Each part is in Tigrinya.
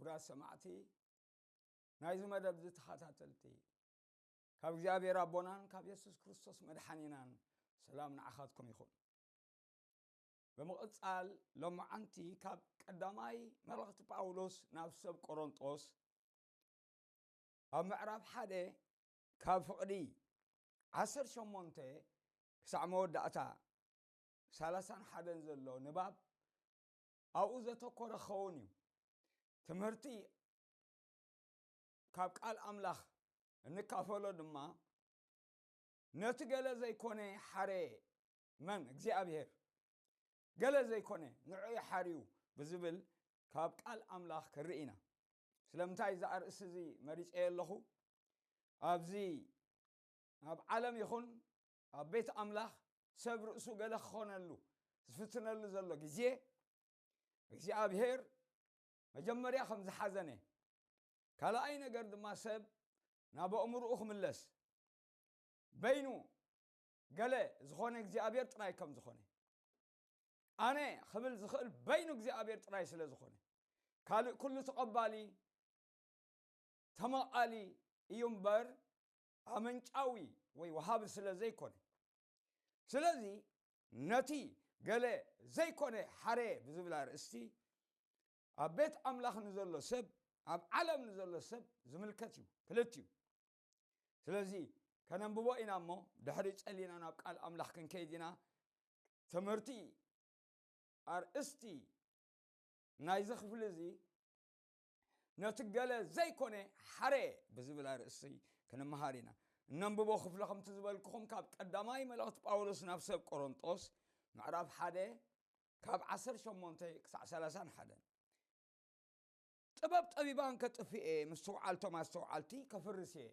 ክቡራት ሰማዕቲ፣ ናይዚ መደብ እዚ ተኸታተልቲ፣ ካብ እግዚኣብሔር ኣቦናን ካብ የሱስ ክርስቶስ መድሓኒናን ሰላም ንዓኻትኩም ይኹን። ብምቕጻል፣ ሎማዓንቲ ካብ ቀዳማይ መልእኽቲ ጳውሎስ ናብ ሰብ ቆሮንጦስ፣ ኣብ ምዕራፍ ሓደ ካብ ፍቕዲ ዓሰርተ ሸሞንተ ክሳዕ መወዳእታ ሰላሳን ሓደን ዘሎ ንባብ ኣብኡ ዘተኮረ ክኸውን እዩ። ትምህርቲ ካብ ቃል ኣምላኽ እንካፈሎ ድማ፣ ነቲ ገለ ዘይኮነ ሓረ መን እግዚኣብሔር፣ ገለ ዘይኮነ ንዑ ይሓርዩ ብዝብል ካብ ቃል ኣምላኽ ክርኢ ኢና። ስለምንታይ እዚ ኣርእስቲ እዚ መሪጸዮ ኣለኹ? ኣብዚ ኣብ ዓለም ይኹን ኣብ ቤት ኣምላኽ ሰብ ርእሱ ገለ ክኾነሉ ዝፍትነሉ ዘሎ ግዜ፣ እግዚኣብሔር መጀመርያ ከም ዝሓዘነ፣ ካልኣይ ነገር ድማ ሰብ ናብ ኣእምርኡ ክምለስ፣ በይኑ ገለ ዝኾነ እግዚኣብሔር ጥራይ ከም ዝኾነ፣ ኣነ ክብል ዝኽእል በይኑ እግዚኣብሔር ጥራይ ስለ ዝኾነ፣ ካልእ ኩሉ ተቐባሊ፣ ተመቓሊ እዩ እምበር፣ ኣመንጫዊ ወይ ወሃቢ ስለ ዘይኮነ። ስለዚ ነቲ ገለ ዘይኮነ ሓረ ብዝብል ኣርእስቲ፣ ኣብ ቤት ኣምላኽ ንዘሎ ሰብ፣ ኣብ ዓለም ንዘሎ ሰብ ዝምልከት እዩ። ክልቲኡ። ስለዚ ከነንብቦ ኢና እሞ፣ ድሕሪ ጸሊና ናብ ቃል ኣምላኽ ክንከይድ ኢና። ትምህርቲ ኣርእስቲ ናይዚ ክፍሊ እዚ፣ ነቲ ገለ ዘይኮነ ሓረ ብዝብል ኣርእስቲ ክንመሃር ኢና። እነንብቦ ክፍሊ ከምቲ ዝበልኩኹም ካብ ቀዳማይ መልእኽቲ ጳውሎስ ናብ ሰብ ቆሮንጦስ ምዕራፍ ሓደ ካብ ዓሰርተ ሸሞንተ ክሳዕ ሰላሳን ሓደን። ጥበብ ጠቢባን ከጥፍኤ፣ ምስትውዓል እቶም ኣስተውዓልቲ ከፍርስ እየ።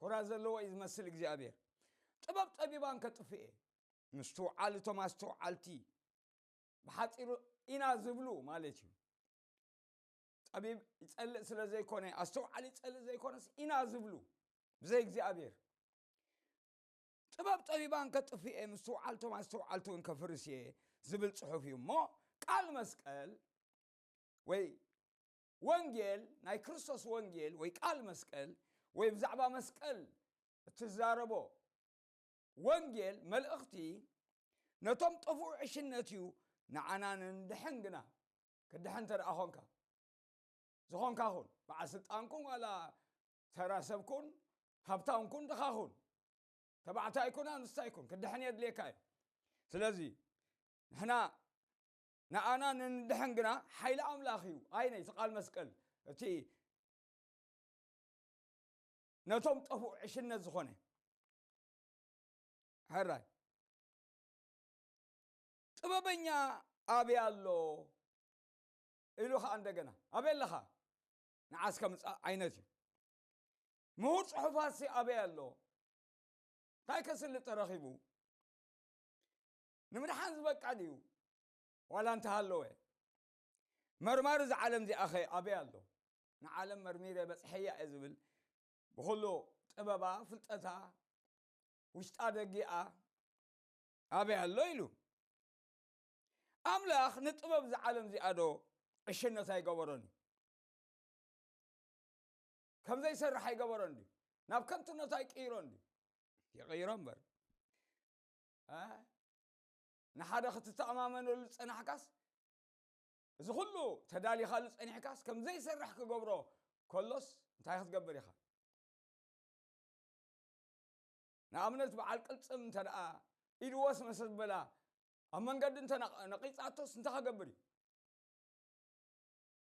ኩራ ዘለዎ እዩ ዝመስል እግዚኣብሔር። ጥበብ ጠቢባን ከጥፍኤ፣ ምስትውዓል እቶም ኣስተውዓልቲ፣ ብሓጺሩ ኢና ዝብሉ ማለት እዩ። ጠቢብ ይጸልእ ስለ ዘይኮነ፣ ኣስተውዓሊ ይጸልእ ዘይኮነስ፣ ኢና ዝብሉ ብዘይ እግዚኣብሔር። ጥበብ ጠቢባን ከጥፍኤ፣ ምስትውዓል እቶም ኣስተውዓልቲ እውን ከፍርስ እየ ዝብል ጽሑፍ እዩ እሞ፣ ቃል መስቀል ወይ ወንጌል፣ ናይ ክርስቶስ ወንጌል ወይ ቃል መስቀል ወይ ብዛዕባ መስቀል እትዛረቦ ወንጌል መልእኽቲ ነቶም ጠፉዕ ዕሽነት እዩ፣ ንዓና ንንድሕን ግና። ክድሕን እንተ ደኣ ኾንካ፣ ዝኾንካ ኹን፣ በዓል ስልጣን ኩን ዋላ ተራ ሰብ ኩን፣ ሃብታም ኩን ድኻ ኩን፣ ተባዕታይ ኩን ኣንስታይ ኩን፣ ክድሕን የድልየካ እዩ። ስለዚ ንሕና ንኣና ንንድሕን ግና ሓይሊ ኣምላኽ እዩ። ኣይነ እቲ ቃል መስቀል፣ እቲ ነቶም ጠፉእ ዕሽነት ዝኾነ። ሕራይ፣ ጥበበኛ ኣበይ ኣሎ ኢሉ ኸዓ እንደገና፣ ኣበይ ኣለኻ ንዓስ ከምጻእ ዓይነት እዩ። ምሁር ጽሑፋትሲ ኣበይ ኣሎ? እንታይ ከስልጥ ተረኺቡ? ንምድሓን ዝበቅዕ ድዩ? ዋላ እንተሃለወ፣ መርማሪ እዛ ዓለም እዚኣኸ ኣበይ ኣሎ? ንዓለም መርሚረ በጽሐያ እየ ዝብል፣ ብኹሉ ጥበባ፣ ፍልጠታ፣ ውሽጣ ደጊኣ ኣበይ ኣሎ ኢሉ። ኣምላኽ ንጥበብ እዛ ዓለም እዚኣ ዶ ዕሽነት ኣይገበሮን እዩ? ከም ዘይሰርሕ ኣይገበሮን ድዩ? ናብ ከንቱነት ኣይቅይሮን ድዩ? ይቕይሮ እምበር። እ? ንሓደ ክትተኣማመነሉ ዝጸናሕካስ፣ እዚ ኩሉ ተዳሊኻሉ ጸኒሕካስ፣ ከም ዘይሰርሕ ክገብሮ ከሎስ እንታይ ክትገብር ኢኻ? ንኣብነት፣ በዓል ቅልጽም እንተ ደኣ ኢዱ ወስ መሰ ዝበላ፣ ኣብ መንገዲ እንተ ነቕ-፣ ነቒጻቶስ እንታይ ክገብር እዩ?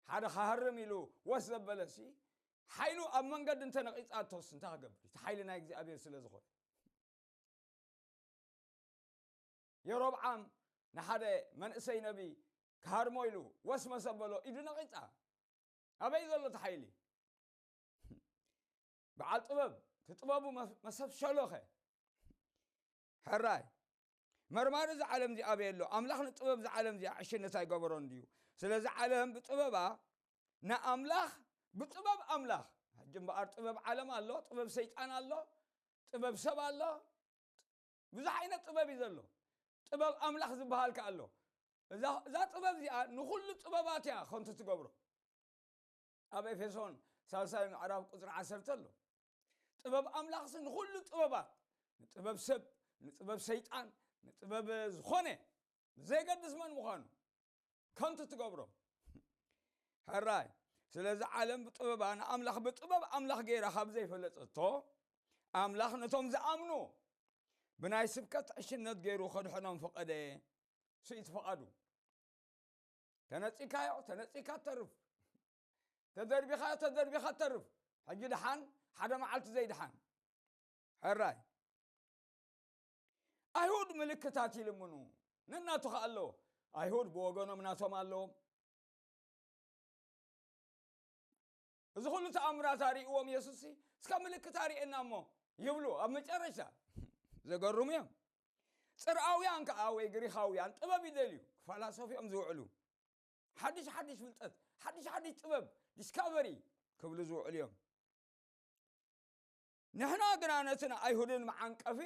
ሓደ ክሃርም ኢሉ ወስ ዘበለሲ፣ ሓይሉ ኣብ መንገዲ እንተ ነቒጻቶስ እንታይ ክገብር እዩ? እቲ ሓይሊ ናይ እግዚኣብሔር ስለ ዝኾነ። የሮብዓም ንሓደ መንእሰይ ነቢ ክሃርሞ ኢሉ ወስ መሰ በሎ፣ ኢዱ ነቒጻ። ኣበይ ዘሎ እቲ ሓይሊ? በዓል ጥበብ፣ እቲ ጥበቡ መ-፣ መሰብ ሸሎኸ። ሕራይ፣ መርማሪ እዛ ዓለም እዚኣ ኣበይ ኣሎ? ኣምላኽ ንጥበብ እዛ ዓለም እዚኣ ዕሽነት ኣይገበሮን ድዩ? ስለዚ ዓለም ብጥበባ ንኣምላኽ፣ ብጥበብ ኣምላኽ። ሕጂ እምበኣር ጥበብ ዓለም ኣሎ፣ ጥበብ ሰይጣን ኣሎ፣ ጥበብ ሰብ ኣሎ፣ ብዙሕ ዓይነት ጥበብ እዩ ዘሎ። ጥበብ ኣምላኽ ዝበሃል ከኣ ኣሎ። እዛ፣ እዛ ጥበብ እዚኣ ንኹሉ ጥበባት እያ ከንቱ ትገብሮ። ኣብ ኤፌሶን ሳልሳይ ምዕራፍ ቁፅሪ ዓሰርተ ኣሎ። ጥበብ ኣምላኽሲ ንኹሉ ጥበባት፣ ንጥበብ ሰብ፣ ንጥበብ ሰይጣን፣ ንጥበብ ዝኾነ ዘይገድስ መን ምዃኑ ከንቱ ትገብሮ። ሕራይ ስለዚ ዓለም ብጥበባ ንኣምላኽ ብጥበብ ኣምላኽ ገይራ ካብ ዘይፈለጠቶ፣ ኣምላኽ ነቶም ዝኣምኑ ብናይ ስብከት ዕሽነት ገይሩ ከድሕኖም ፈቐደ። ስኢት ፈቓዱ። ተነጺካዮ ተነጺካ ተርፍ፣ ተደርቢኻዮ ተደርቢኻ ተርፍ። ሕጂ ድሓን ሓደ መዓልቲ ዘይድሓን። ሕራይ ኣይሁድ ምልክታት ይልምኑ። ነናቱ ከ ኣለዎ። ኣይሁድ ብወገኖም ናቶም ኣለዎም። እዚ ኩሉ ተኣምራት ኣርእዎም የሱስ እስካ ምልክት ኣርእየና እሞ ይብሉ። ኣብ መጨረሻ ዘገርሙ እዮም። ጽርኣውያን ከዓ ወይ ግሪኻውያን ጥበብ ይደልዩ፣ ክፈላሰፉ እዮም ዝውዕሉ። ሓድሽ ሓድሽ ፍልጠት፣ ሓድሽ ሓድሽ ጥበብ፣ ዲስካቨሪ ክብሉ ዝውዕሉ እዮም። ንሕና ግና ነቲ ንኣይሁድን መዓንቀፊ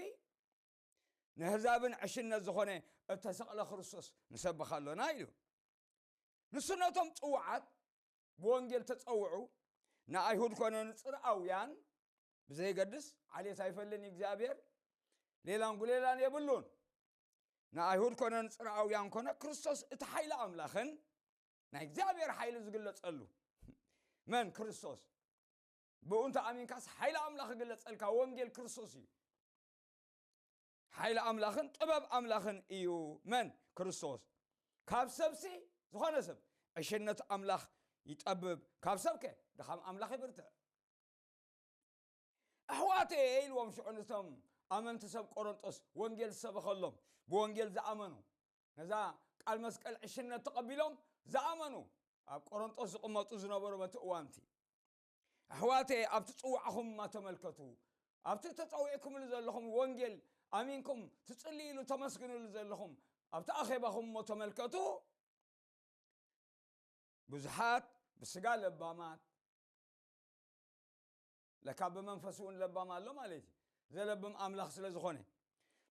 ንህዛብን ዕሽነት ዝኾነ እተሰቕለ ክርስቶስ ንሰብኽ ኣሎና ኢሉ። ንሱ ነቶም ጽውዓት ብወንጌል ተጸውዑ፣ ንኣይሁድ ኮነ ንጽርኣውያን ብዘይገድስ፣ ዓሌት ኣይፈልን እግዚኣብሔር፣ ሌላን ጉሌላን የብሉን። ንኣይሁድ ኮነ ንጽርኣውያን ኮነ ክርስቶስ እቲ ሓይሊ ኣምላኽን ናይ እግዚኣብሔር ሓይሊ ዝግለጸሉ መን ክርስቶስ። ብኡ እንተ ኣሚንካስ ሓይሊ ኣምላኽ ይግለጸልካ። ወንጌል ክርስቶስ እዩ። ሓይሊ ኣምላኽን ጥበብ ኣምላኽን እዩ። መን ክርስቶስ። ካብ ሰብሲ ዝኾነ ሰብ ዕሽነት ኣምላኽ ይጠብብ፣ ካብ ሰብከ ድኻም ኣምላኽ ይብርትዕ። ኣሕዋተየ ኢልዎም ሽዑ ነቶም ኣመንቲ ሰብ ቆሮንጦስ ወንጌል ዝሰበኸሎም፣ ብወንጌል ዝኣመኑ፣ ነዛ ቃል መስቀል ዕሽነት ተቐቢሎም ዝኣመኑ ኣብ ቆሮንጦስ ዝቕመጡ ዝነበሩ በቲ እዋንቲ። ኣሕዋተየ ኣብቲ ጽዋዕኹም እማ ተመልከቱ፣ ኣብቲ ተጸዊዕኩምሉ ዘለኹም ወንጌል ኣሚንኩም ትጽልይሉ ተመስግንሉ ዘለኹም ኣብቲ ኣኼባኹም እሞ ተመልከቱ። ብዙሓት ብስጋ ለባማት፣ ለካ ብመንፈስ እውን ለባም ኣሎ ማለት እዩ። ዘለብም ኣምላኽ ስለ ዝኾነ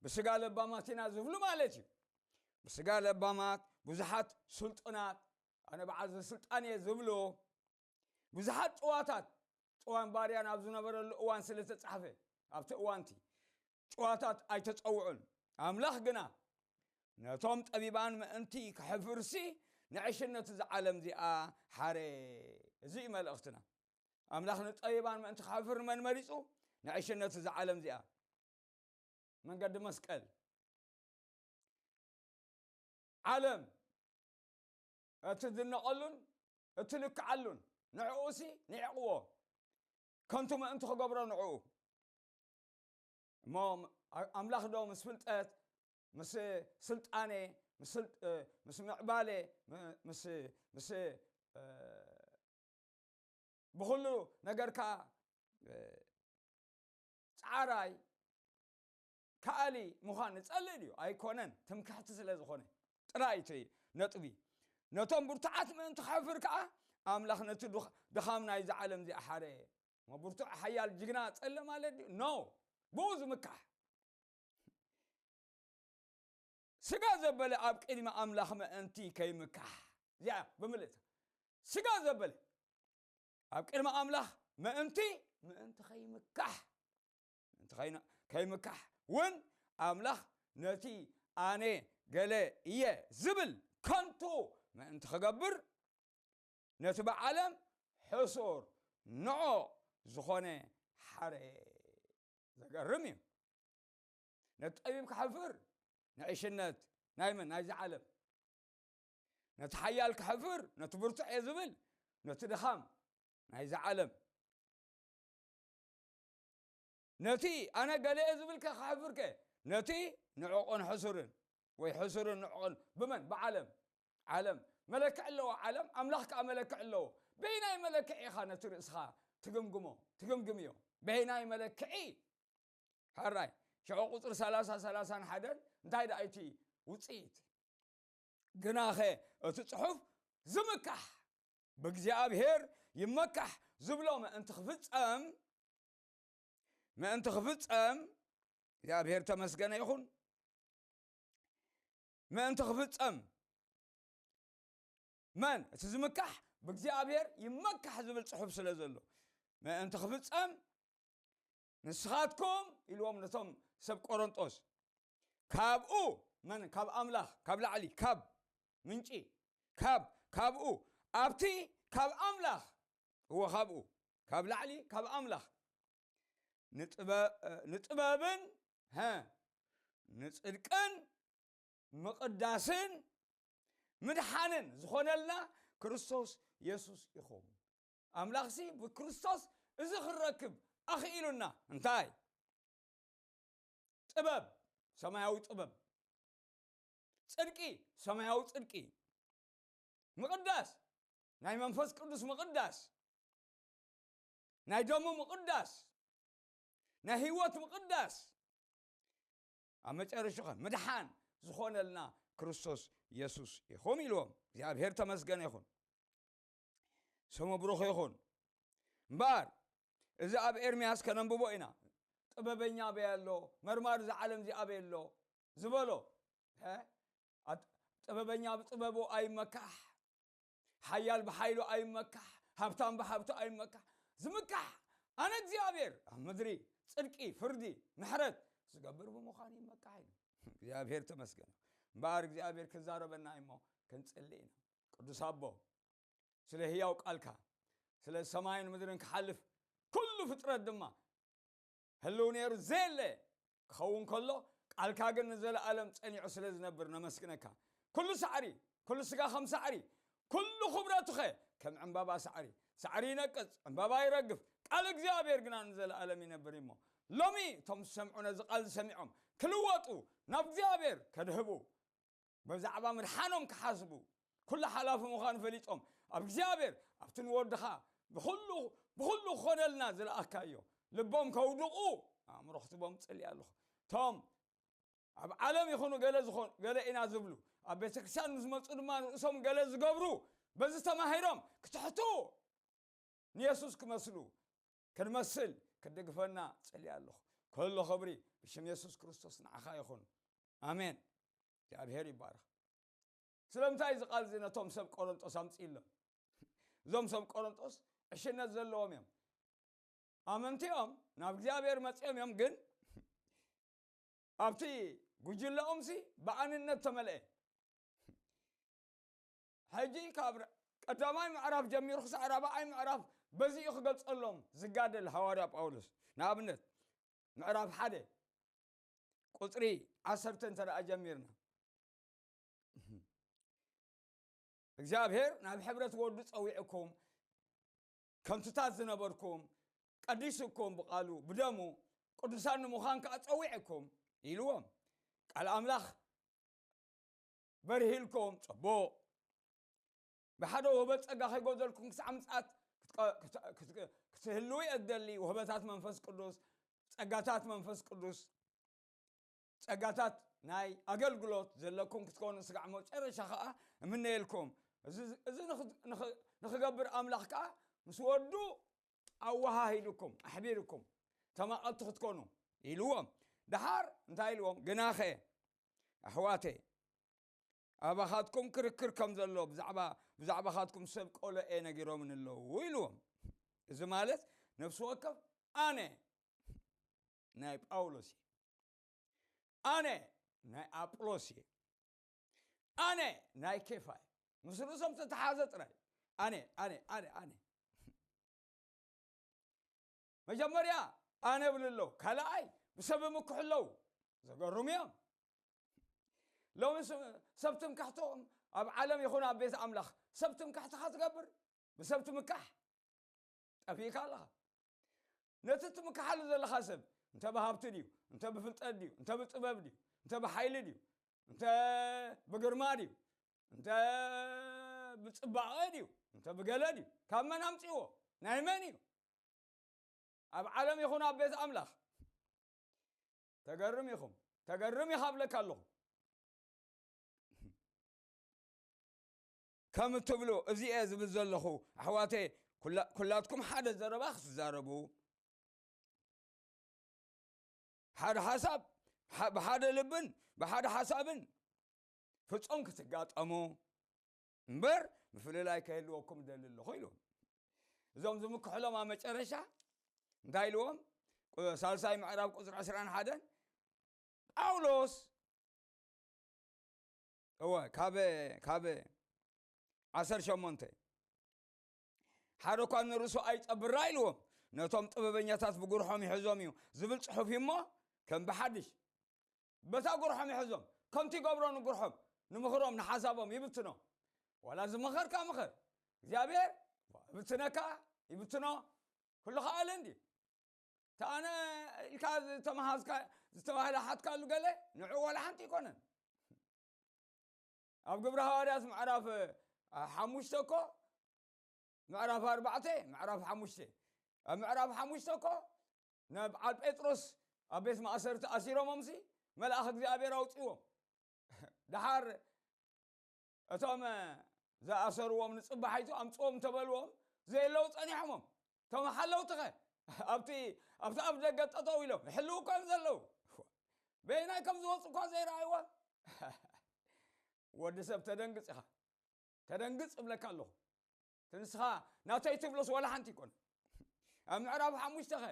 ብስጋ ለባማት ኢና ዝብሉ ማለት እዩ። ብስጋ ለባማት ብዙሓት ስልጡናት፣ ኣነ በዓል ስልጣን እየ ዝብሉ ብዙሓት ጭዋታት፣ ጭዋን ባርያን ኣብ ዝነበረሉ እዋን ስለ ዝተጻሕፈ ኣብቲ እዋንቲ ጭዋታት ኣይተጸውዑን። ኣምላኽ ግና ነቶም ጠቢባን ምእንቲ ክሕፍርሲ ንዕሽነት እዛ ዓለም እዚኣ ሓረ። እዚ እዩ መልእኽትና። ኣምላኽ ንጠቢባን ምእንቲ ክሕፍር መን መሪጹ? ንዕሽነት እዛ ዓለም እዚኣ። መንገዲ መስቀል ዓለም እትድነቐሉን እትልክዓሉን ንዕኡሲ ንዕቕዎ፣ ከንቱ ምእንቲ ክገብሮ ንዕኡ። እሞ ኣምላኽ ዶ ምስ ፍልጠት፣ ምስ ስልጣነ፣ ምስ ስል-፣ ምስ ምዕባለ፣ ም-፣ ምስ፣ ምስ፣ እ፣ ብኹሉ ነገርካ፣ እ፣ ጻዕራይ፣ ከኣሊ ምዃን ንጸልእ ድዩ? ኣይኮነን። ትምክሕቲ ስለ ዝኾነ ጥራይ እቲ ነጥቢ። ነቶም ብርቱዓት ምእንቲ ከሕፍር ከኣ ኣምላኽ ነቲ ድኽ-፣ ድኻም ናይዛ ዓለም እዚኣ ሓረ። እሞ ብርቱዕ ሓያል ጅግና ጸልእ ማለት ድዩ? ኖ። ብኡ ዝምካሕ። ስጋ ዘበለ ኣብ ቅድሚ ኣምላኽ ምእንቲ ከይምካሕ። እዚኣ ብምልእታ። ስጋ ዘበለ ኣብ ቅድሚ ኣምላኽ ምእንቲ፣ ምእንቲ ከይምካሕ። ምእንቲ ከይነ-፣ ከይምካሕ እውን ኣምላኽ ነቲ ኣነ ገለ እየ ዝብል ከንቱ ምእንቲ ክገብር ነቲ ብዓለም ሕሱር ንዑቕ ዝኾነ ሓረ። ዘገርም እዩ። ነቲ ጠቢብ ክሕፍር ንዕሽነት ናይ መን? ናይዚ ዓለም። ነቲ ሓያል ክሕፍር፣ ነቲ ብርቱዕ እየ ዝብል፣ ነቲ ድኻም ናይዚ ዓለም። ነቲ ኣነ ገለ እየ ዝብል ከ ክሕፍር ከ? ነቲ ንዑቕን ሕሱርን ወይ ሕሱርን ንዑቕን ብመን? ብዓለም። ዓለም መለክዕ ኣለዎ። ዓለም ኣምላኽ ከኣ መለክዕ ኣለዎ። በይናይ መለክዒ ኢኻ ነቲ ርእስኻ ትግምግሞ፣ ትግምግምዮ? በይናይ መለክዒ። ሕራይ ሽዑ ቁጽሪ ሰላሳ፣ ሰላሳን ሓደን እንታይ ደኣ እቲ ውጽኢት? ግናኸ እቲ ጽሑፍ ዝምካሕ ብእግዚኣብሔር ይመካሕ ዝብሎ ምእንቲ ክፍጸም፣ ምእንቲ ክፍጸም፣ እግዚኣብሔር ተመስገነ ይኹን። ምእንቲ ክፍጸም መን እቲ ዝምካሕ? ብእግዚኣብሔር ይመካሕ ዝብል ጽሑፍ ስለ ዘሎ፣ ምእንቲ ክፍጸም ንስኻትኩም ኢልዎም ነቶም ሰብ ቆሮንጦስ። ካብኡ፣ መን? ካብ ኣምላኽ፣ ካብ ላዕሊ፣ ካብ ምንጪ፣ ካብ፣ ካብኡ፣ ኣብቲ፣ ካብ ኣምላኽ፣ እዎ፣ ካብኡ፣ ካብ ላዕሊ፣ ካብ ኣምላኽ፣ ንጥበ-፣ ንጥበብን፣ ሀ፣ ንጽድቅን ምቕዳስን ምድሓንን ዝኾነልና ክርስቶስ የሱስ ይኸውን። ኣምላኽሲ ብክርስቶስ እዚ ክንረክብ ኣኽኢሉና። እንታይ? ጥበብ፣ ሰማያዊ ጥበብ፣ ጽድቂ፣ ሰማያዊ ጽድቂ፣ ምቕዳስ፣ ናይ መንፈስ ቅዱስ ምቕዳስ፣ ናይ ደሙ ምቕዳስ፣ ናይ ህይወት ምቕዳስ፣ ኣብ መጨረሻኸ ምድሓን ዝኾነልና ክርስቶስ የሱስ ኢኹም ኢልዎም። እግዚኣብሔር ተመስገነ ይኹን። ስሙ ብሩኽ ይኹን። እምበኣር፣ እዚ ኣብ ኤርምያስ ከነንብቦ ኢና። ጥበበኛ ኣበይ ኣሎ? መርማሪ እዛ ዓለም እዚ ኣበይ ኣሎ? ዝበሎ። እ? ኣት-፣ ጥበበኛ ብጥበቡ ኣይመካሕ፣ ሓያል ብሓይሉ ኣይመካሕ፣ ሃብታም ብሃብቱ ኣይመካሕ። ዝምካሕ ኣነ እግዚኣብሔር፣ ኣብ ምድሪ ጽድቂ፣ ፍርዲ፣ ምሕረት ዝገብር ብምዃኑ ይመካሕ ኢሉ። እግዚኣብሔር ተመስገን። እምበኣር እግዚኣብሔር ክዛረበና እሞ ክንጽሊ ኢና። ቅዱስ ኣቦ፣ ስለ ህያው ቃልካ፣ ስለ ሰማይን ምድርን ክሓልፍ፣ ኩሉ ፍጥረት ድማ ህልው ነይሩ ዘየለ ክኸውን ከሎ፣ ቃልካ ግን ንዘለኣለም ጸኒዑ ስለ ዝነብር ነመስግነካ። ኩሉ ሳዕሪ፣ ኩሉ ስጋ ከም ሳዕሪ፣ ኩሉ ክብረቱኸ ከም ዕምባባ ሳዕሪ። ሳዕሪ ይነቅጽ፣ ዕምባባ ይረግፍ፣ ቃል እግዚኣብሔር ግና ንዘለኣለም ይነብር እሞ፣ ሎሚ እቶም ዝሰምዑ ነዚ ቃል ዝሰሚዖም ክልወጡ፣ ናብ እግዚኣብሔር ከድህቡ፣ ብዛዕባ ምድሓኖም ክሓስቡ፣ ኩሉ ሓላፊ ምዃኑ ፈሊጦም፣ ኣብ እግዚኣብሔር፣ ኣብቲ ንወድኻ ብኹሉ፣ ብኹሉ ክኾነልና ዝለኣካዮ ልቦም ከውድቑ ኣእምሮ ክትቦም ጽሊ ኣለኹ። እቶም ኣብ ዓለም ይኹኑ ገለ ዝኾኑ፣ ገለ ኢና ዝብሉ፣ ኣብ ቤተ ክርስቲያን ምስ መጹ ድማ ንርእሶም ገለ ዝገብሩ፣ በዚ ተማሂሮም ክትሕቱ፣ ንየሱስ ክመስሉ፣ ክንመስል ክትድግፈና ጽሊ ኣለኹ። ኩሎ ክብሪ ብሽም የሱስ ክርስቶስ ንዓኻ ይኹን። ኣሜን። እግዚኣብሔር ይባረኽ። ስለምንታይ እዚ ቃል እዚ ነቶም ሰብ ቆሮንጦስ ኣምጺእሎም? እዞም ሰብ ቆሮንጦስ ዕሽነት ዘለዎም እዮም። ኣመንቲ እዮም፣ ናብ እግዚኣብሔር መጺኦም እዮም፣ ግን ኣብቲ ጉጅለኦም ሲ ብኣንነት ተመልአ። ሕጂ ካብ ራ-፣ ቀዳማይ ምዕራፍ ጀሚሩ ክሳዕ ራብዓይ ምዕራፍ በዚ እዩ ክገልጸሎም ዝጋደል ሃዋርያ ጳውሎስ። ንኣብነት፣ ምዕራፍ ሓደ ቁጽሪ ዓሰርተ እንተ ደኣ ጀሚርና፣ እግዚኣብሔር ናብ ሕብረት ወዱ ጸዊዕኩም፣ ከንቱታት ዝነበርኩም፣ ቀዲስኩም ብቃሉ ብደሙ፣ ቅዱሳን ንምዃን ከኣ ጸዊዕኩም ኢልዎም። ቃል ኣምላኽ በርሂልኩም፣ ጽቡቕ። ብሓደ ውህበት ጸጋ ከይጎደልኩም ክሳዕ ምጽኣት ክትቀ-፣ ክት-፣ ክት-፣ ክትህልዉ እየ ዝደሊ። ውህበታት መንፈስ ቅዱስ፣ ጸጋታት መንፈስ ቅዱስ፣ ጸጋታት ናይ ኣገልግሎት ዘለኩም ክትኮኑ ስጋዕ መጨረሻ ከኣ እምነየልኩም። እዚ፣ እዚ ንኽ-፣ ንኽ-፣ ንኽገብር ኣምላኽ ከኣ ምስ ወዱ ኣወሃሂድኩም፣ ኣሕቢርኩም፣ ተማቐልቲ ክትኮኑ ኢልዎም። ደሓር እንታይ ኢልዎም? ግናኸ ኣሕዋተይ፣ ኣባኻትኩም ክርክር ከም ዘሎ ብዛዕባ፣ ብዛዕባኻትኩም ሰብ ቆሎ እየ ነጊሮምን ኣለዉ ኢልዎም። እዚ ማለት ነፍሲ ወከፍ ኣነ ናይ ጳውሎስ እየ፣ ኣነ ናይ ኣጵሎስ እየ፣ ኣነ ናይ ኬፋ እየ። ምስ ርእሶም ተተሓዘ ጥራይ። ኣነ፣ ኣነ፣ ኣነ፣ ኣነ። መጀመርያ ኣነ ይብሉ ኣለዉ፣ ካልኣይ ብሰብ ይምክሑ ኣለዉ። ዘገርሙ እዮም። ሎሚ ስ-፣ ሰብ ትምክሕቶም ኣብ ዓለም ይኹን ኣብ ቤት ኣምላኽ ሰብ ትምክሕትኻ ትገብር፣ ብሰብ ትምካሕ ጠፊእካ ኣለኻ። ነቲ ትምክሓሉ ዘለኻ ሰብ እንተ ብሃብቲ ድዩ፣ እንተ ብፍልጠት ድዩ፣ እንተ ብጥበብ ድዩ፣ እንተ ብሓይሊ ድዩ፣ እንተ ብግርማ ድዩ፣ እንተ ብጽባቐ ድዩ፣ እንተ ብገለ ድዩ፣ ካብ መን ኣምጺእዎ? ናይ መን እዩ? ኣብ ዓለም ይኹን ኣብ ቤት ኣምላኽ ተገርም ኢኹም፣ ተገርም ኢኻ እብለካ ኣለኹ። ከም እትብሉ እዚ እየ ዝብል ዘለኹ፣ ኣሕዋተይ፣ ኩላ-፣ ኩላትኩም ሓደ ዘረባ ክትዛረቡ፣ ሓደ ሓሳብ፣ ሓ-፣ ብሓደ ልብን ብሓደ ሓሳብን ፍጹም ክትጋጠሙ፣ እምበር ምፍልላይ ከህልወኩም እደሊ ኣለኹ ኢልዎም። እዞም ዝምክሕሎም ኣብ መጨረሻ እንታይ ኢልዎም? ቁ- ሳልሳይ ምዕራብ ቁፅሪ ዕስራን ሓደን ጳውሎስ እወ ካብ ካብ ዓሰርተ ሸሞንተ ሓደ እኳ ንርእሱ ኣይጸብራ ኢልዎም። ነቶም ጥበበኛታት ብጉርሖም ይሕዞም እዩ ዝብል ጽሑፍ እዩ እሞ ከም ብሓድሽ በታ ጉርሖም ይሕዞም። ከምቲ ይገብሮ ንጉርሖም ንምኽሮም ንሓሳቦም ይብትኖ። ዋላ ዝመኸርካ ምኸር እግዚኣብሔር ይብትነካ ይብትኖ። ኩሉ ከኣለ እንዲ ተኣነ ኢልካ ዝተመሃዝካ ዝተባህላሓትካሉ ገለ ንዑ ዋላ ሓንቲ ኣይኮነን። ኣብ ግብሪ ሃዋርያት ምዕራፍ ሓሙሽተ እኮ ምዕራፍ ኣርባዕተ ምዕራፍ ሓሙሽተ ኣብ ምዕራፍ ሓሙሽተ እኮ ንብዓል ጴጥሮስ ኣብ ቤት ማእሰርቲ ኣሲሮሞምሲ መልኣኽ እግዚኣብሔር ኣውፅዎም። ደሓር እቶም ዝኣሰርዎም ንፅባሓይቱ ኣምፅዎም እንተበልዎም ዘየለዉ ፀኒሖሞም። እቶም ሓለውትኸ ኣብቲ ኣብቲ ኣብ ደገ ጠጠው ኢሎም ይሕልው እኮ እዮም ዘለዉ። በይናይ ከም ዝወፁ እኳ ዘይረኣይዎም። ወዲ ሰብ ተደንግፅ ኢኻ። ተደንግፅ እብለካ ኣለኹ። እቲ ንስኻ ናተይ ትብሎስ ዋላ ሓንቲ ይኮን። ኣብ ምዕራፍ ሓሙሽተ ኸ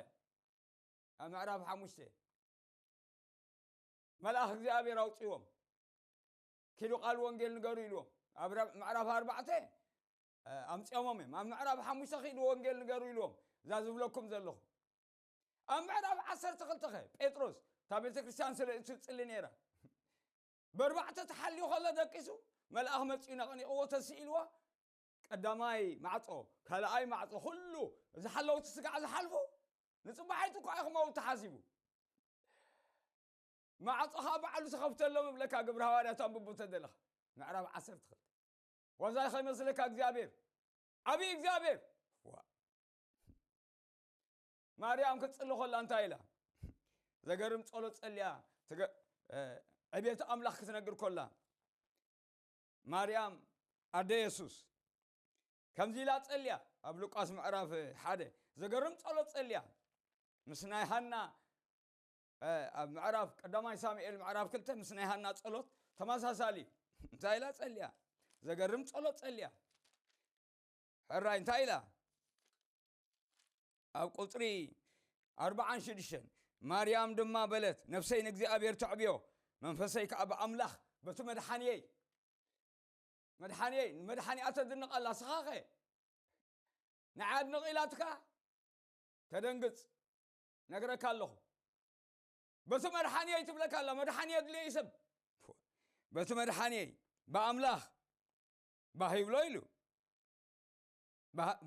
ኣብ ምዕራፍ ሓሙሽተ መልኣኽ እግዚኣብሔር ኣውፅዎም። ኪዱ ቃል ወንጌል ንገሩ ኢልዎም ኣብ ምዕራፍ ኣርባዕተ ኣምፅኦሞም እዮም። ኣብ ምዕራፍ ሓሙሽተ ኪዱ ወንጌል ንገሩ ኢልዎም እዛ ዝብለኩም ዘለኹ። ኣብ ምዕራፍ ዓሰርተ ክልተ ኸ ጴጥሮስ እታ ቤተ ክርስቲያን ስለ እትፅሊ ነይራ ብኣርባዕተ ተሓልዩ ከሎ ደቂሱ መልኣኽ መፂኡ ነቐኒቕዎ ተስኢልዎ። ቀዳማይ ማዕፆ ካልኣይ ማዕፆ ኩሉ እዚ ሓለውቲ ስጋዕ ዝሓልፉ ንፅባሓይቱ እኳ ክመውት ተሓሲቡ። ማዕፆ ከዓ ባዕሉ ተኸፍተሎም እብለካ ግብሪ ሃዋርያት ኣንብቡ ተደለኻ ምዕራፍ ዓሰርተ ክልተ ዋዛ ከይመስለካ እግዚኣብሔር ዓብዪ እግዚኣብሔር። ማርያም ክትፅሊ ኮላ እንታይ ኢላ ዘገርም ፀሎት ፀልያ። ዕቤት ኣምላኽ ክትነግር ኮላ ማርያም ኣደ የሱስ ከምዚ ኢላ ፀልያ። ኣብ ሉቃስ ምዕራፍ ሓደ ዘገርም ፀሎት ፀልያ። ምስ ናይ ሃና ኣብ ምዕራፍ ቀዳማይ ሳሙኤል ምዕራፍ ክልተ ምስ ናይ ሃና ፀሎት ተመሳሳሊ። እንታይ ኢላ ፀልያ ዘገርም ፀሎት ፀልያ። ሕራይ እንታይ ኢላ ኣብ ቁፅሪ ኣርባዓን ሽዱሽተን ማርያም ድማ በለት ነፍሰይ ንእግዚኣብሔር ተዕብዮ መንፈሰይ ከዓ ብኣምላኽ በቲ መድሓንየይ መድሓንየይ ንመድሓኒኣ ተድንቐላ ስኻኸ ንዓይ ኣድንቕ ኢላትካ ተደንግፅ ነግረካ ኣለኹ። በቲ መድሓንየይ ትብለካ ኣላ መድሓንየ ድልዮ እዩ ሰብ በቲ መድሓንየይ ብኣምላኽ ባህ ይብሎ ኢሉ።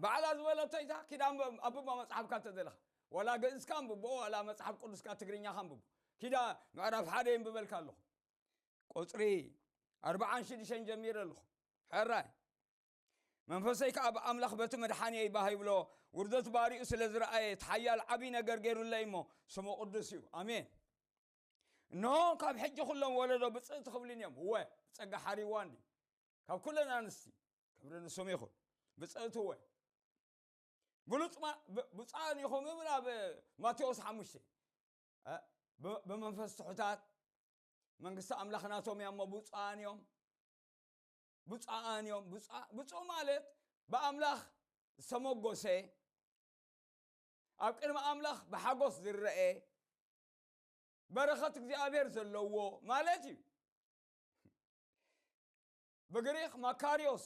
ባዕላ ዝበለቶ ኢታ ኪዳ ኣንብባ መፅሓፍካ ተደለኻ ዋላ ግእዝካ ኣንብቦ ዋላ መፅሓፍ ቅዱስካ ትግርኛካ ኣንብቦ። ኪዳ ምዕራፍ ሓደ የንብበልካ ኣለኹ ቁፅሪ ኣርባዓን ሽዱሽተን ጀሚረ ኣለኹ። ሕራይ መንፈሰይ ከዓ ብኣምላኽ በቲ መድሓንየይ ባህ ይብሎ ውርደት ባሪኡ ስለ ዝረኣየ እቲ ሓያል ዓብዪ ነገር ገይሩለይ እሞ ስሙ ቅዱስ እዩ። ኣሜን። እንሆ ካብ ሕጂ ኩሎም ወለዶ ብፅእቲ ክብልን እዮም። እወ ብፀጋ ሓሪዋ እንዲ ካብ ኩለን ኣንስቲ ክብሪ ንስም ይኹን። ብፅእቲ እወ ብሉፅ ብፃን ይኹም እብል ኣብ ማቴዎስ ሓሙሽተ ብመንፈስ ትሑታት መንግስቲ ኣምላኽ ናቶም እያ እሞ ብፁዓን እዮም። ብፁዓን እዮም። ብፁዕ ማለት ብኣምላኽ ዝተመጎሰ ኣብ ቅድሚ ኣምላኽ ብሓጎስ ዝረአ በረኸት እግዚኣብሔር ዘለዎ ማለት እዩ። ብግሪኽ ማካሪዮስ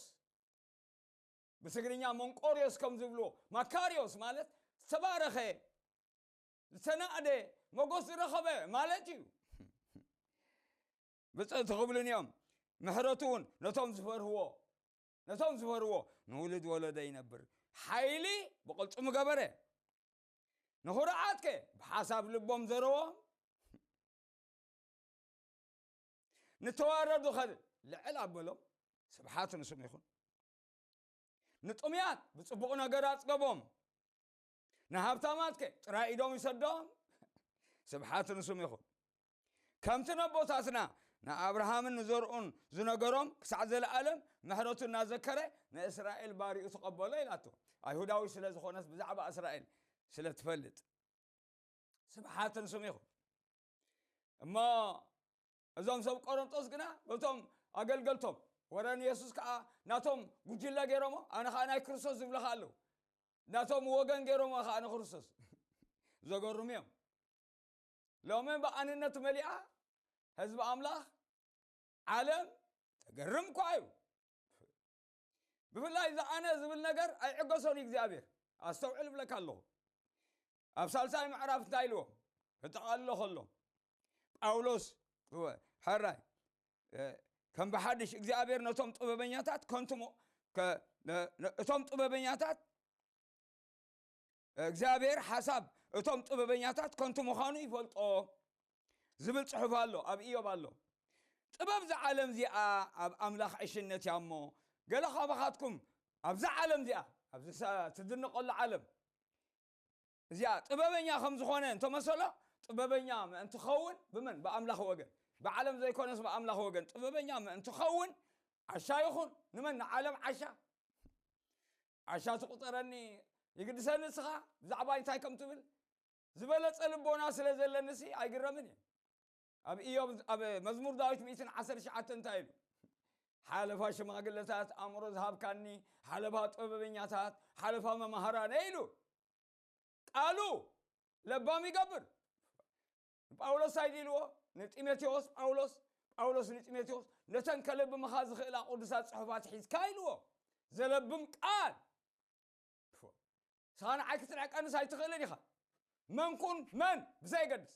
ብትግርኛ መንቆሪዮስ ከም ዝብልዎ ማካሪዮስ ማለት ዝተባረኸ ዝተናእደ መጎስ ዝረኸበ ማለት እዩ። ብፅእቲ ክብሉን እዮም። ምሕረቱ እውን ነቶም ዝፈርህዎ ነቶም ዝፈርዎ ንውሉድ ወለዶ ይነብር ሓይሊ ብቕልፅሙ ገበረ። ንኹርዓትከ ብሓሳብ ልቦም ዘረዎም ንተዋረዱ ኸ ልዕል ኣበሎም። ስብሓት ንስም ይኹን። ንጥሙያት ብፅቡቕ ነገር ኣፅገቦም። ንሃብታማትከ ጥራይ ኢዶም ይሰዶም። ስብሓት ንስም ይኹን። ከምቲ ነቦታትና ንኣብርሃምን ንዘርኡን ዝነገሮም ክሳዕ ዘለኣለም ምሕረቱ እናዘከረ ንእስራኤል ባሪኡ ተቐበሎ ኢላቶ። ኣይሁዳዊ ስለ ዝኾነስ ብዛዕባ እስራኤል ስለ ትፈልጥ። ስብሓት ንስም ይኹን። እሞ እዞም ሰብ ቆሮንጦስ ግና በቶም ኣገልገልቶም ወረ ንየሱስ ከዓ ናቶም ጉጅለ ገይሮሞ፣ ኣነ ከዓ ናይ ክርስቶስ ዝብለኻ ኣለዉ። ናቶም ወገን ገይሮሞ ከዓ ንክርስቶስ። ዘገርሙ እዮም። ሎሚ ብኣንነት መሊኣ ህዝቢ ኣምላኽ፣ ዓለም ተገርም እኳ እዩ። ብፍላይ እዚ ኣነ ዝብል ነገር ኣይዕገሶን እዩ እግዚኣብሔር። ኣስተውዕል እብለካ ኣለኹ። ኣብ ሳልሳይ ምዕራፍ እንታይ ኢልዎም? ክጠቓልሎ ከሎ ጳውሎስ፣ ሕራይ፣ እ፣ ከም ብሓድሽ እግዚኣብሔር ነቶም ጥበበኛታት ከንቱ ሞ-፣ ከ-፣ ነ-፣ ነ-፣ እቶም ጥበበኛታት እግዚኣብሔር ሓሳብ እቶም ጥበበኛታት ከንቱ ምዃኑ ይፈልጦ ዝብል ጽሑፍ ኣሎ፣ ኣብ ኢዮብ ኣሎ። ጥበብ እዛ ዓለም እዚኣ ኣብ ኣምላኽ ዕሽነት እያ እሞ፣ ገለ ካባኻትኩም ኣብዛ ዓለም እዚኣ፣ ኣብዚ ሰ-፣ ትድነቐሉ ዓለም እዚኣ ጥበበኛ ከም ዝኾነ እንተመሰሎ፣ ጥበበኛ ምእንቲ ኸውን ብመን? ብኣምላኽ ወገን። ብዓለም ዘይኮነስ ብኣምላኽ ወገን ጥበበኛ ምእንቲ ኸውን ዓሻ ይኹን። ንመን? ንዓለም ዓሻ። ዓሻ ትቑጠረኒ ይግድሰኒ እስኻ ብዛዕባ እንታይ ከም ትብል ዝበለጸ ልቦና ስለ ዘለኒ ሲ ኣይግረምን እየ። ኣብ ኢዮብ፣ ኣብ መዝሙር ዳዊት ሚእትን ዓሰርተ ትሽዓተ እንታይ ኢሉ? ሓለፋ ሽማግለታት ኣእምሮ ዝሃብካኒ፣ ሓለፋ ጥበበኛታት፣ ሓለፋ መማህራነ ኢሉ። ቃሉ ለባም ይገብር። ጳውሎስ እንታይ ኢልዎ? ንጢሞቴዎስ ጳውሎስ፣ ጳውሎስ ንጢሞቴዎስ፣ ነተን ከለብምኻ ዝኽእላ ቅዱሳት ጽሑፋት ሒዝካ ኢልዎ። ዘለብም ቃል። ንስኻ ንዓይ ክትንዕቀንስ ኣይትኽእልን ኢኻ። መን ኩን መን ብዘየገድስ።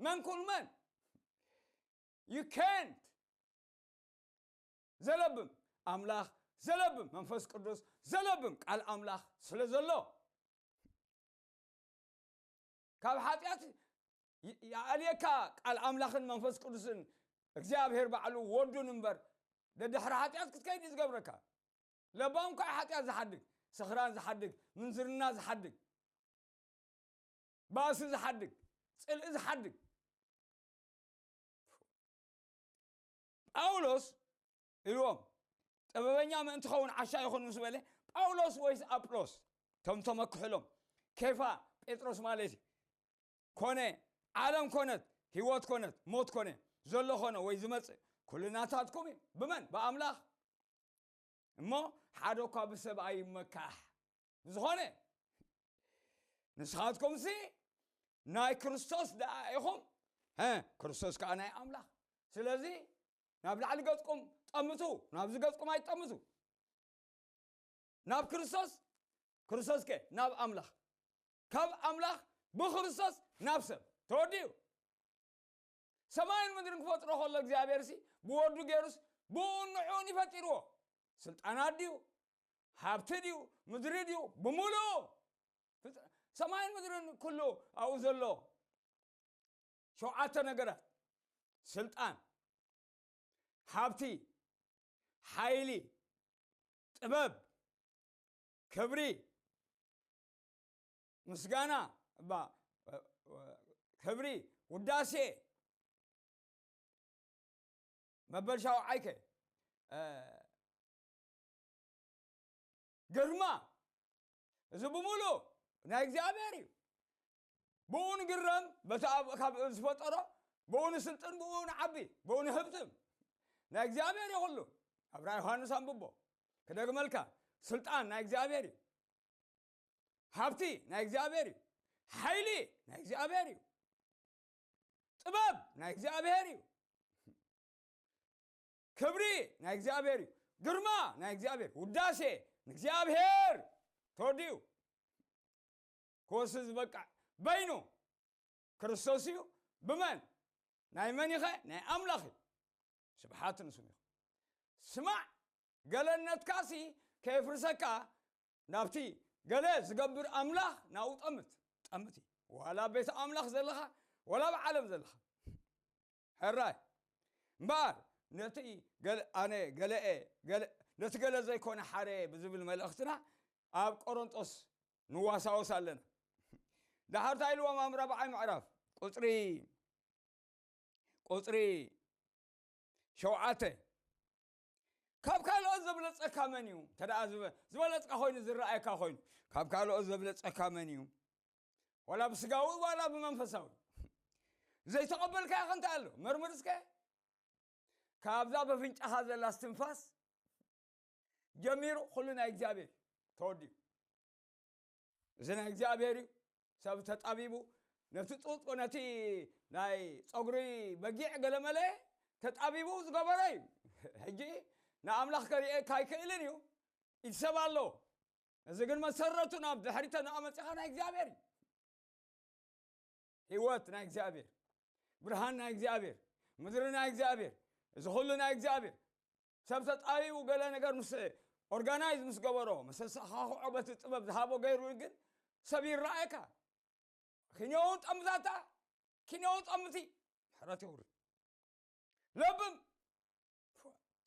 መን ኩን መን። You can't። ዘለብም ኣምላኽ፣ ዘለብም መንፈስ ቅዱስ፣ ዘለብም ቃል ኣምላኽ ስለ ዘሎ፣ ካብ ሓጢኣት ይ-፣ ይኣልየካ። ቃል ኣምላኽን መንፈስ ቅዱስን እግዚኣብሔር ባዕሉ ወዱን እምበር፣ ደድሕሪ ሓጢኣት ክትከይድ እዩ ዝገብረካ። ለባም እኳ እዩ ሓጢኣት ዝሓድግ፣ ስኽራን ዝሓድግ፣ ምንዝርና ዝሓድግ፣ ባእሲ ዝሓድግ፣ ጽልኢ ዝሓድግ። ጳውሎስ ኢልዎም፣ ጥበበኛ ምእንቲ ኸውን ዓሻ ይኹን ምስ በለ፣ ጳውሎስ ወይስ ኣጵሎስ? ከም ተመክሕሎም፣ ኬፋ፣ ጴጥሮስ ማለት እዩ። ኮነ፣ ዓለም ኮነት፣ ህይወት ኮነት፣ ሞት ኮነ፣ ዘሎ ኮነ ወይ ዝመጽእ፣ ኩሉ ናታትኩም እዩ። ብመን? ብኣምላኽ። እሞ ሓደ እኳ ብሰብ ኣይመካሕ። ብዝኾነ፣ ንስኻትኩምሲ ናይ ክርስቶስ ደኣ ኢኹም፣ ሀ፣ ክርስቶስ ከኣ ናይ ኣምላኽ። ስለዚ፣ ናብ ላዕሊ ገጽኩም ጠምቱ፣ ናብዚ ገጽኩም ኣይትጠምቱ። ናብ ክርስቶስ፣ ክርስቶስከ ናብ ኣምላኽ፣ ካብ ኣምላኽ ብክርስቶስ ናብ ሰብ ተወዲኡ። ሰማይን ምድርን ክፈጥሮ ከሎ እግዚኣብሔርሲ ብወዱ ገይሩስ ብኡን ንዕኡን ይፈጢርዎ። ስልጣናት ድዩ? ሃብቲ ድዩ? ምድሪ ድዩ? ብምሉኡ። ፍጥ-፣ ሰማይን ምድርን ኩሉ ኣብኡ ዘሎ ሸውዓተ ነገራት፣ ስልጣን፣ ሃብቲ፣ ሓይሊ፣ ጥበብ፣ ክብሪ፣ ምስጋና፣ እባ፣ ክብሪ፣ ውዳሴ፣ መበል ሻውዓይከ፣ እ፣ ግርማ፣ እዚ ብምሉእ ናይ እግዚኣብሔር እዩ። ብኡ ንግረም፣ በቲ ኣብ፣ ካብ ዝፈጠሮ፣ ብኡ ንስልጥን፣ ብኡ ንዓቢ፣ ብኡ ንህብትም። ናይ እግዚኣብሔር እዩ ኩሉ። ኣብ ራእይ ዮሃንስ ኣንብቦ። ክደግመልካ፣ ስልጣን ናይ እግዚኣብሔር እዩ። ሃብቲ ናይ እግዚኣብሔር እዩ። ሓይሊ ናይ እግዚኣብሔር እዩ። ጥበብ ናይ እግዚኣብሔር እዩ። ክብሪ ናይ እግዚኣብሔር እዩ። ግርማ ናይ እግዚኣብሔር፣ ውዳሴ ንእግዚኣብሔር ተወዲኡ። ክወስድ ዝበቅዕ በይኑ ክርስቶስ እዩ። ብመን? ናይ መን ኢኸ? ናይ ኣምላኽ እዩ። ስብሓት ንስሙ ይኹን። ስማዕ፣ ገለነትካሲ ከየፍርሰካ ናብቲ ገለ ዝገብር ኣምላኽ ናብኡ ጠምት። ጠምቲ። ዋላ ቤት ኣምላኽ ዘለኻ፣ ዋላ ኣብ ዓለም ዘለኻ። ሕራይ። እምበኣር፣ ነቲ ገለ-፣ ኣነ ገለኤ፣ ገለ-፣ ነቲ ገለ ዘይኮነ ሓረየ ብዝብል መልእኽትና ኣብ ቆሮንጦስ ንዋሳወስ ኣለና። ደሓር እንታይ ኢልዎም ኣብ ራብዓይ ምዕራፍ ቁጽሪ፣ ቁጽሪ ሸውዓተ፣ ካብ ካልኦት ዘብለጸካ መን እዩ? እንተ ደኣ ዝበ-፣ ዝበለጽካ ኮይኑ ዝረኣየካ ኮይኑ፣ ካብ ካልኦት ዘብለጸካ መን እዩ? ዋላ ብስጋዊ ዋላ ብመንፈሳዊ። ዘይተቐበልካዮ ከ እንታይ ኣሎ? መርምር እስከ። ካብዛ በፍንጫኻ ዘላ እስትንፋስ ጀሚሩ ኩሉ ናይ እግዚኣብሔር ተወዲኡ። እዚ ናይ እግዚኣብሔር እዩ። ሰብ ተጣቢቡ ነቲ ጡጥ፣ ነቲ ናይ ጸጉሪ በጊዕ ገለመለ ተጣቢቡ ዝገበረ እዩ። ሕጂ ንኣምላኽ ከርእየካ ኣይክእልን እዩ። ኢድ ሰብ ኣሎ። እዚ ግን መሰረቱ ናብ ድሕሪት ተነኣ መጺኻ ናይ እግዚኣብሔር እዩ። ህይወት ናይ እግዚኣብሔር፣ ብርሃን ናይ እግዚኣብሔር፣ ምድሪ ናይ እግዚኣብሔር፣ እዚ ኩሉ ናይ እግዚኣብሔር። ሰብ ተጣቢቡ ገለ ነገር ምስ ኦርጋናይዝ ምስ ገበሮ፣ መሰሳኻኽዖ በቲ ጥበብ ዝሃቦ ገይሩ ግን ሰብ ይረኣየካ። ኪንዮውን ጠምዛታ፣ ኪንዮውን ጠምቲ፣ ምሕረት የውርድ። ለብም፣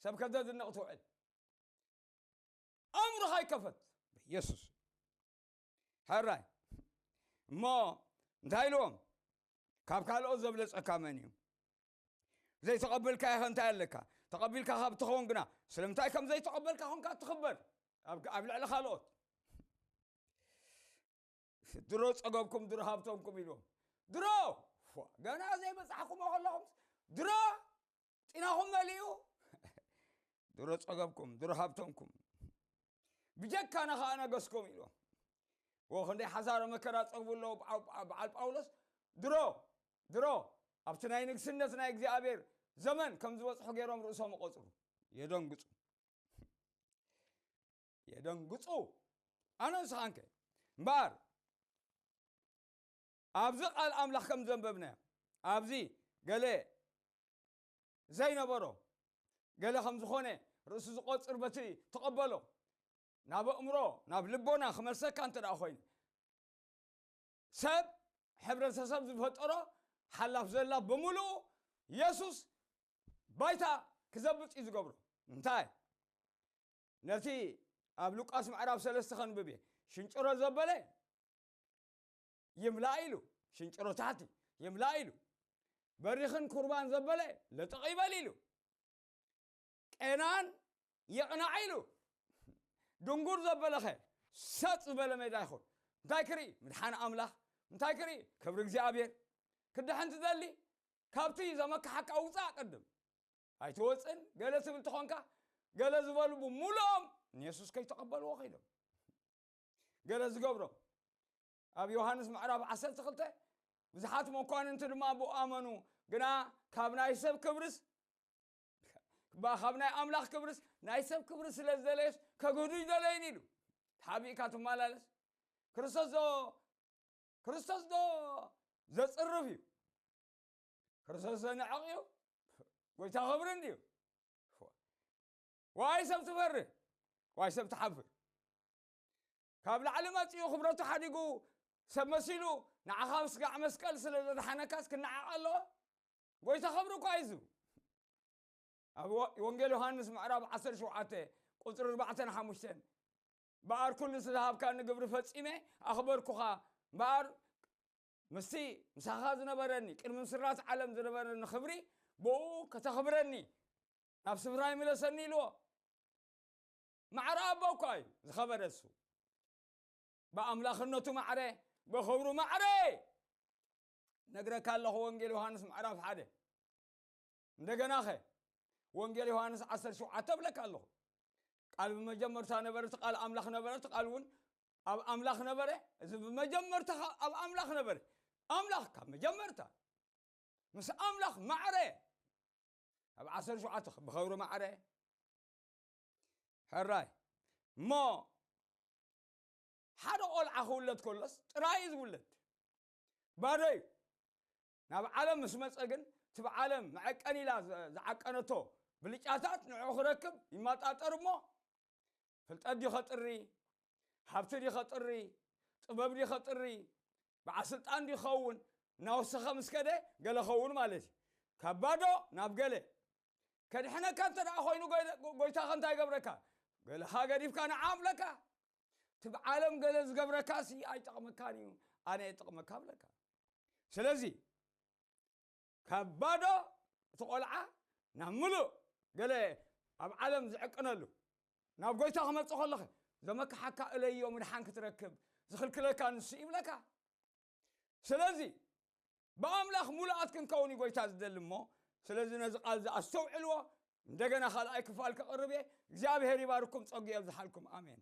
ሰብ ከዘዝንቕ ትውዕል። ኣእምሮኻ ይከፈት ብኢየሱስ። ሕራይ እሞ እንታይ ኢልዎም? ካብ ካልኦት ዘብለጸካ መን እዩ? ዘይተቐበልካዮ ኸ እንታይ ኣለካ? ተቐቢልካ ካብ ትኸውን ግና ስለምንታይ ከም ዘይተቐበልካ ኾንካ ትኽበር ኣብ፣ ኣብ ልዕሊ ካልኦት። ድሮ ጸገብኩም ድሮ ሃብተምኩም ኢልዎም። ድሮ ፎ፣ ገና ዘይበጻሕኩሞ ከለኹም ድሮ ጢናኹም መሊኡ። ድሮ ጸገብኩም ድሮ ሃብተምኩም ብጀካና ኸኣ ነገስኩም ኢልዎም። ወ ክንደይ ሓሳረ መከራ ጸግቡ ኣለዉ። በዓ-፣ በዓ-፣ በዓል ጳውሎስ ድሮ ድሮ ኣብቲ ናይ ንግስነት ናይ እግዚኣብሔር ዘመን ከም ዝበጽሑ ገይሮም ርእሶም ይቆጽሩ። የደንግጹ፣ የደንግጹ። ኣነ ንስኻንከ እምበኣር ኣብዚ ቃል ኣምላኽ ከም ዘንበብናዮ ኣብዚ ገለ ዘይነበሮ ገለ ከም ዝኾነ ርእሱ ዝቆጽር በቲ ተቐበሎ ናብ ኣእምሮ ናብ ልቦና ክመልሰካ እንተ ደኣ ኮይኑ ሰብ ሕብረተሰብ ዝፈጠሮ ሓላፍ ዘላ ብምሉኡ የሱስ ባይታ ክዘብጥ እዩ ዝገብሮ። እንታይ ነቲ ኣብ ሉቃስ ምዕራፍ ሰለስተ ከንብብ እየ። ሽንጭሮ ዘበለ ይምላእ ኢሉ፣ ሽንጭሮ ታሕቲ ይምላእ ኢሉ፣ በሪኽን ኩርባን ዘበለ ለጠቕ ይበል ኢሉ፣ ቄናን ይቕናዕ ኢሉ፣ ድንጉር ዘበለኸ ሰጥ ዝበለ ሜዳ ይኹን። እንታይ ክርኢ? ምድሓን ኣምላኽ። እንታይ ክርኢ? ክብሪ እግዚኣብሔር። ክድሕን ትደሊ? ካብቲ ዘመካሓካ ውፃእ ቅድም። ኣይትወፅን። ገለ ትብል ተኾንካ፣ ገለ ዝበሉ ብምሉኦም ንየሱስ ከይተቐበልዎ ኸይዶም። ገለ ዝገብሮም ኣብ ዮሃንስ ምዕራፍ ዓሰርተ ክልተ ብዙሓት መኳንንቲ ድማ ብኡ ኣመኑ፣ ግና ካብ ናይ ሰብ ክብርስ ባ-፣ ካብ ናይ ኣምላኽ ክብርስ ናይ ሰብ ክብሪ ስለ ዝደለየስ ከግህዱ ይደለይን ኢሉ። ተሓቢእካ ትመላለስ። ክርስቶስ ዶ፣ ክርስቶስ ዶ ዘጽርፍ እዩ? ክርስቶስ ዘንዕቕ እዩ? ጎይታ ክብሪ እንድዩ። ዋይ ሰብ ትፈርህ፣ ዋይ ሰብ ትሓፍር። ካብ ላዕሊ መጺኡ ክብረቱ ሓዲጉ ሰብ መሲሉ ንዓኻ ስጋዕ መስቀል ስለ ዘድሓነካስ ክነዓቕ ኣለዎ? ጎይታ ክብሪ እኳ እዩ ዝህብ። ኣብ ወ-፣ ወንጌል ዮሃንስ ምዕራፍ ዓሰርተ ሸውዓተ ቁጽሪ ኣርባዕተን ሓሙሽተን፣ እምበኣር ኩሉ ስለ ዝሃብካኒ ግብሪ ፈጺመ ኣኽበርኩኻ። እምበኣር ምስቲ ምሳኻ ዝነበረኒ፣ ቅድሚ ምስራት ዓለም ዝነበረኒ ክብሪ ብኡ ከተኽብረኒ ናብ ስፍራይ ምለሰኒ ኢልዎ። ማዕረ ኣቦ እኳ እዩ ዝኸበረ እሱ። ብኣምላኽነቱ ማዕረ፣ ብኽብሩ ማዕረ። ነግረካ ኣለኹ፣ ወንጌል ዮሃንስ ምዕራፍ ሓደ። እንደገና ኸ ወንጌል ዮሃንስ ዓሰርተ ሸውዓተ እብለካ ኣለኹ። ቃል ብመጀመርታ ነበረ፣ እቲ ቃል ኣምላኽ ነበረ፣ እቲ ቃል እውን ኣብ ኣምላኽ ነበረ። እዚ ብመጀመርታ ኸ-፣ ኣብ ኣምላኽ ነበረ። ኣምላኽ ካብ መጀመርታ ምስ ኣምላኽ ማዕረ። ኣብ ዓሰርተ ሸውዓተ ብኸብሩ ማዕረ። ሕራይ እሞ ሓደ ቆልዓ ክውለድ ከሎስ ጥራይ እዩ ዝውለድ። ባዶ እዩ። ናብ ዓለም ምስ መጸ ግን፣ እቲ ብዓለም መዐቀኒ ኢላ ዝ-፣ ዝዓቀነቶ ብልጫታት ንዕኡ ክረክብ ይመጣጠር እሞ፣ ፍልጠት ድዩ ኸጥሪ፣ ሃብቲ ድዩ ኸጥሪ፣ ጥበብ ድዩ ኸጥሪ፣ በዓል ስልጣን ድዩ ኸውን፣ እናወሰኸ ምስ ከደ ገለ ኸውን ማለት እዩ። ካብ ባዶ ናብ ገለ። ከድሕነካ እንተ ደኣ ኾይኑ ጎይ-፣ ጎይታኸ እንታይ ይገብረካ? ገለኻ ገዲፍካ ንዓ እብለካ። እቲ ብዓለም ገለ ዝገብረካሲ ኣይጠቕመካን እዩ፣ ኣነ እየ ጥቕመካ እብለካ። ስለዚ ካብ ባዶ እቲ ቆልዓ ናብ ምሉእ ገለ ኣብ ዓለም ዝዕቅነሉ ናብ ጎይታ ክመጽእ ከለኸ ዘመካሓካ እለዮ ምድሓን ክትረክብ ዝኽልክለካ ንሱ ይብለካ። ስለዚ ብኣምላኽ ሙሉኣት ክንከውን እዩ ጎይታ ዝደሊ እሞ፣ ስለዚ ነዚ ቃል እዚ ኣስተውዕልዎ። እንደገና ካልኣይ ክፋል ከቕርብ እየ። እግዚኣብሔር ይባርኩም፣ ጸጉ የብዝሓልኩም። ኣሜን።